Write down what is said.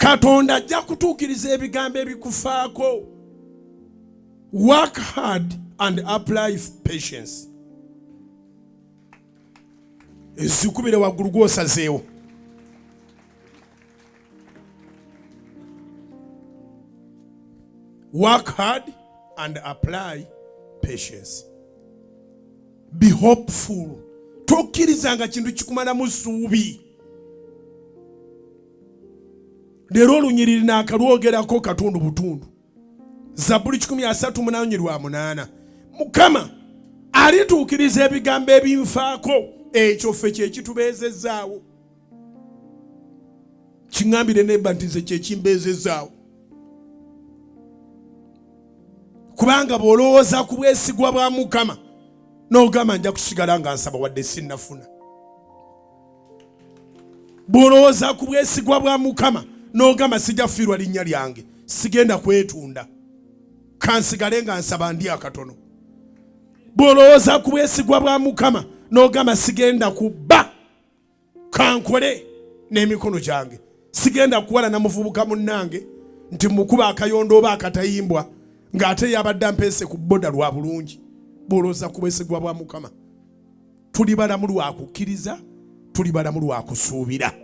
Katonda ajja kutuukiriza ebigambo ebikufaako. Work hard and apply patience. Ezikubire waggulu gwosazeewo. Work hard and apply patience. Be hopeful. Tokkirizanga kintu kikumalamu ssuubi. Leero olunyiriri naakalwogerako katundu butundu. Zabbuli 138. Mukama alituukiriza ebigambo ebinfaako. Ekyo ffe kye kitubeezezzaawo. Kiŋŋambire nemba nti nze kye kimbeezezzaawo. Kubanga bw'olowooza ku bwesigwa bwa Mukama n'ogamba nja kusigala nga nsaba wadde sinnafuna. Bw'olowooza ku bwesigwa bwa Mukama n'ogamba sijja kufiirwa linnya lyange, sigenda kwetunda, kansigale nga nsaba ndi akatono. Bw'olowooza ku bwesigwa bwa Mukama n'ogamba sigenda kubba, kankole n'emikono gyange, sigenda kuwala na muvubuka munnange nti mukuba akayondo oba akatayimbwa ng'ate yabadde ampeese ku boda lwa bulungi. Bw'olowooza ku bwesigwa bwa Mukama, tuli balamu lwa kukkiriza, tuli balamu lwa kusuubira.